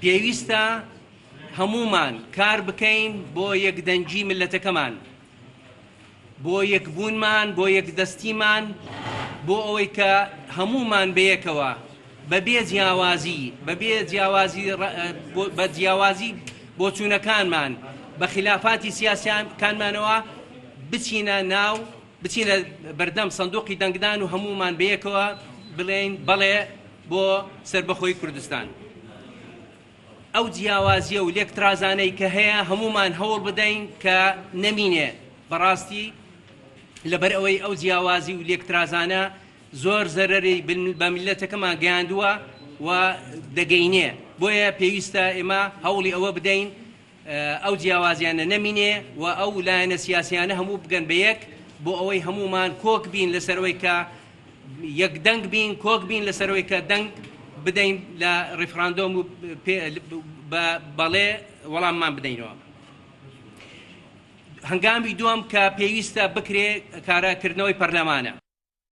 پێویستە هەموومان کار بکەین بۆ یەکدەنگی میللەتەکەمان، بۆ یەکبوونمان، بۆ یەکدەستیمان، بۆ ئەوەی کە هەموومان بەیەکەوە بەبێ جیاوازی، بەبێ جیاوازی، بە جیاوازی بۆچوونەکانمان، بە خیلافاتی سیاسیەکانمانەوە بچینە ناو، بچینە بەردەم سندوقی دەنگدان و هەموومان بەیەکەوە بڵێین بەڵێ بۆ سەربەخۆیی کوردستان. ئەو جیاوازیە و لێکترازانەی کە هەیە هەموومان هەوڵ بدەین کە نەمینێ، بەڕاستی لەبەر ئەوەی ئەو جیاوازی و لێکترازانە زۆر زەرەری بە میللەتەکەمان گەیاندووە و دەگەینێ، بۆیە پێویستە ئێمە هەوڵی ئەوە بدەین ئەو جیاوازیانە نەمینێ و ئەو لایەنە سیاسیانە هەموو بگەن بە یەک بۆ ئەوەی هەموومان کۆک بین لەسەر ئەوەی کە یەک دەنگ بین، کۆک بین لەسەر ئەوەی کە دەنگ بدەین لە ڕیفراندۆم و بە بەڵێ وەڵاممان بدەینەوە. هەنگاوی دووەم کە پێویستە بکرێ کاراکردنەوەی پەرلەمانە.